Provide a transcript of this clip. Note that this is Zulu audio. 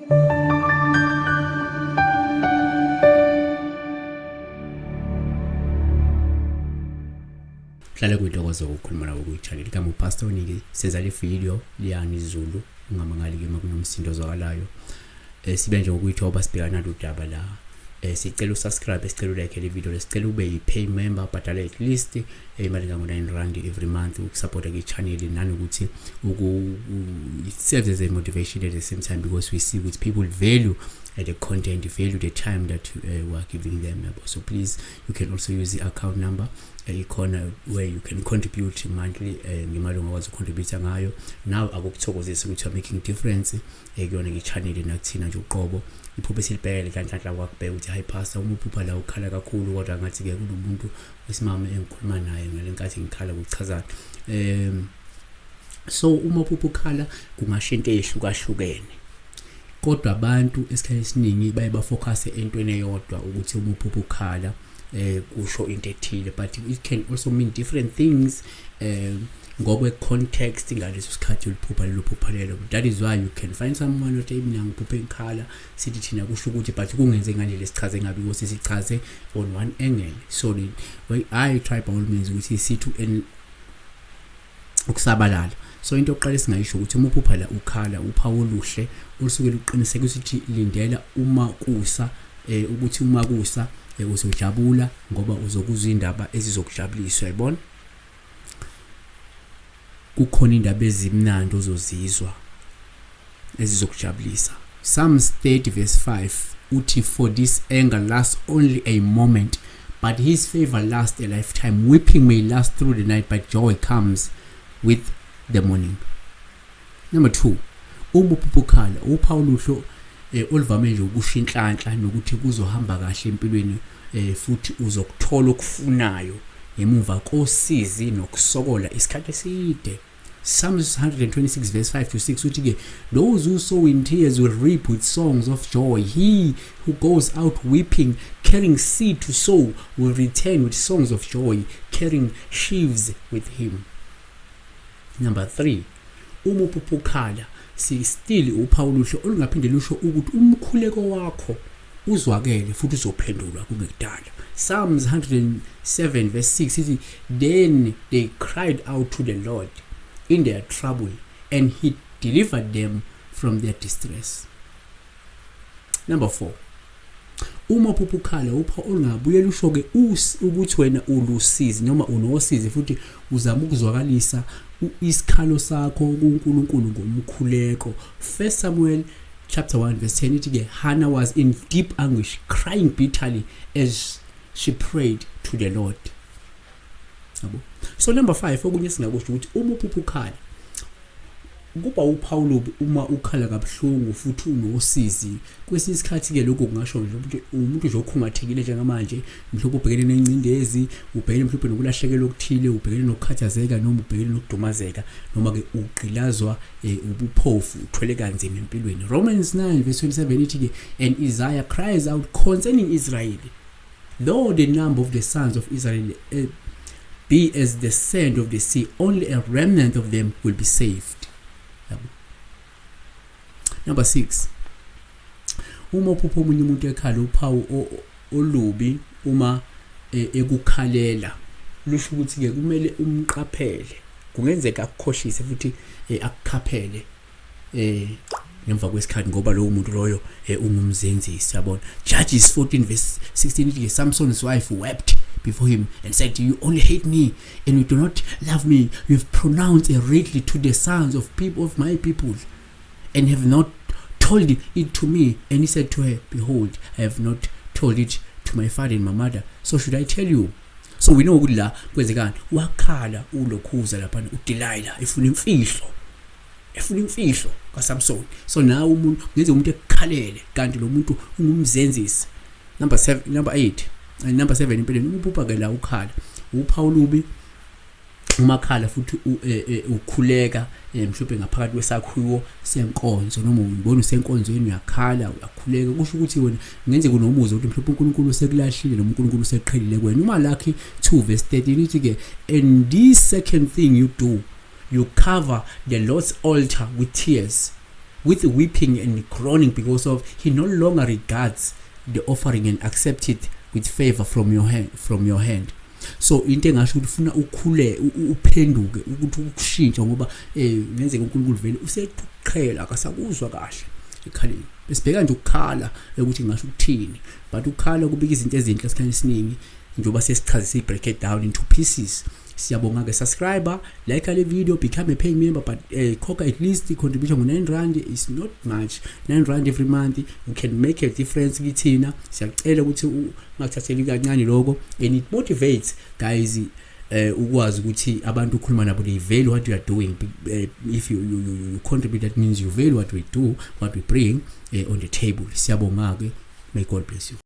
Hlale kuyintokozo ukukhuluma nawe kwi-channel igama uPastor Niki. Senza le video liyani izulu, ungamangali ke uma kunomsindo ozwakalayo. Sibe nje ngokuyithoba sibhekana nalolu daba la. Sicela usubscribe, sicela ulike le video, sicela ube yi-pay member, bhadala at least imali engango-R9 every month ukusupporta ke-channel, nanokuthi it serves as a motivation at the same time, because we see ukuthi people value the content, value the time that we are giving them, yabo. So please, you can also use the account number ikhona where you can contribute monthly ngemali ongakwazi ukucontribute ngayo. Now akukuthokozisa ukuthi you are making difference kuyona ke-channel nakuthina nje uqobo. Iphupho esilibhekele kanhlanhla kwakubheka ukuthi, "Hayi pastor, uma uphupha la ukhala kakhulu, kodwa ngathi-ke kunomuntu wesimame engikhuluma naye ngale nkathi ngikhala, kuchazana?" So uma uphupha ukhala kungasho into ey'hlukahlukene, kodwa abantu esikhathi esiningi baye bafocus entweni eyodwa ukuthi uma uphupha ukhala kusho into ethile, but it can also mean different things ngokwe context ngaleso sikhathi uliphupha lelo phupha lelo. That is why you can find someone othi, "Mina ngiphuphe ngikhala," sithi thina kusho ukuthi, but kungenze ngale lesichaze ngabe ukuthi sichaze on one angle. So well, I try by all means ukuthi sithi ukusabalala. So into yokuqala esingayisho ukuthi uma uphupha la ukhala, uphawu oluhle olusuke luqiniseka ukuthi lindela uma kusa, ukuthi uma kusa uzojabula ngoba uzokuzwa indaba ezizokujabulisa, uyayibona, kukhona indaba ezimnandi ozozizwa ezizokujabulisa. Psalms 30 verse 5 uthi, "For this anger lasts only a moment, but his favor lasts a lifetime. Weeping may last through the night, but joy comes with the morning." Number 2, uma uphupha ukhala, uphawu oluhle oluvame nje ukusho inhlanhla nokuthi kuzohamba kahle empilweni, futhi uzokuthola okufunayo ngemuva kosizi nokusokola isikhathi eside. Psalms 126 verse 5 to 6 uthi ke, "Those who sow in tears will reap with songs of joy. He who goes out weeping, carrying seed to sow, will return with songs of joy, carrying sheaves with him." Number 3, uma uphupha ukhala, si still uphawu oluhle olungaphinde lusho ukuthi umkhuleko wakho uzwakele futhi uzophendulwa kungekudala. Psalms 107 verse 6 ithi, "Then they cried out to the Lord in their trouble, and he delivered them from their distress." Number 4, uma uphupha ukhala, uphawu olungabuye lusho ke ukuthi wena ulusizi noma unosizi futhi uzama ukuzwakalisa isikhalo sakho kuNkulunkulu ngomkhuleko. 1 Samuel chapter 1 verse 10 ithi ke, "Hannah was in deep anguish, crying bitterly as she prayed to the Lord," yabo. So number 5, okunye singakusho ukuthi uma uphupha ukhala kuba uphawu olubi uma ukhala kabuhlungu futhi unosizi. Kwesinye isikhathi ke lokho kungasho nje ukuthi umuntu nje okhungathekile njengamanje, mhlawumbe ubhekene nengcindezi, ubhekene mhlawumbe nokulahlekelwa okuthile, ubhekene nokukhathazeka noma ubhekene nokudumazeka, noma ke ugqilazwa ubuphofu, uthwele kanzima empilweni. Romans 9 verse 27 ithi ke, "And Isaiah cries out concerning Israel, 'Though the number of the sons of Israel be as the sand of the sea, only a remnant of them will be saved,' yabo." Number 6, uma uphupha omunye umuntu ekhala, uphawu olubi uma ekukhalela, lusho ukuthi ke kumele umqaphele, kungenzeka akukhohlise futhi akukhaphele ngemva kwesikhathi, ngoba lowo muntu loyo ungumzenzisi, yabona. Judges 14 verse 16 ithi, "Samson's wife wept before him and said, 'You only hate me and you do not love me. You have pronounced a riddle to the sons of people of my people and have not told it to me.' And he said to her, 'Behold, I have not told it to my father and my mother, so should I tell you?'" So we know ukuthi la kwenzekani. Wakhala ulokhuza lapha uDelilah efuna imfihlo, efuna imfihlo kaSamson. So nawe umuntu ngenze umuntu ekukhalele kanti lo muntu ungumzenzisi. Number 7, number 8, number 7 empeleni, uma uphupha ke la ukhala, uphawu olubi umakhala futhi ukhuleka, mhlawumbe ngaphakathi kwesakhiwo senkonzo, noma ubona usenkonzweni uyakhala, uyakhuleka, kusho ukuthi wena kungenzeka unomuzwa ukuthi mhlawumbe uNkulunkulu usekulahlile noma uNkulunkulu useqhelile kuwena. UMalaki 2 verse 13 ithi ke, "And this second thing you do, you cover the Lord's altar with tears With weeping and groaning, because of he no longer regards the offering and accept it with favor from your hand. So into engasho ukuthi ufuna ukhule, uphenduke, ukuthi ukushintsha, ngoba ngenzeka uNkulunkulu vele usethuqhela, akasakuzwa kahle ekhaleni. Besibheka nje ukukhala ukuthi ngasho ukuthini, but ukukhala kubika izinto ezinhle esikhathini esiningi, njengoba sesichaze, siyi-break it down into pieces. Siyabonga ke. Subscribe, like le video, become a paying member, but khokha at least i-contribution ngo-R9 is not much. R9 every month, you can make a difference kithina. Siyacela ukuthi ungakuthatheli kancane lokho, and it motivates guys ukwazi ukuthi abantu ukhuluma nabo, they value what you are doing. If you contribute, that means you value what we do, what we bring on the table. Siyabonga ke. May God bless you.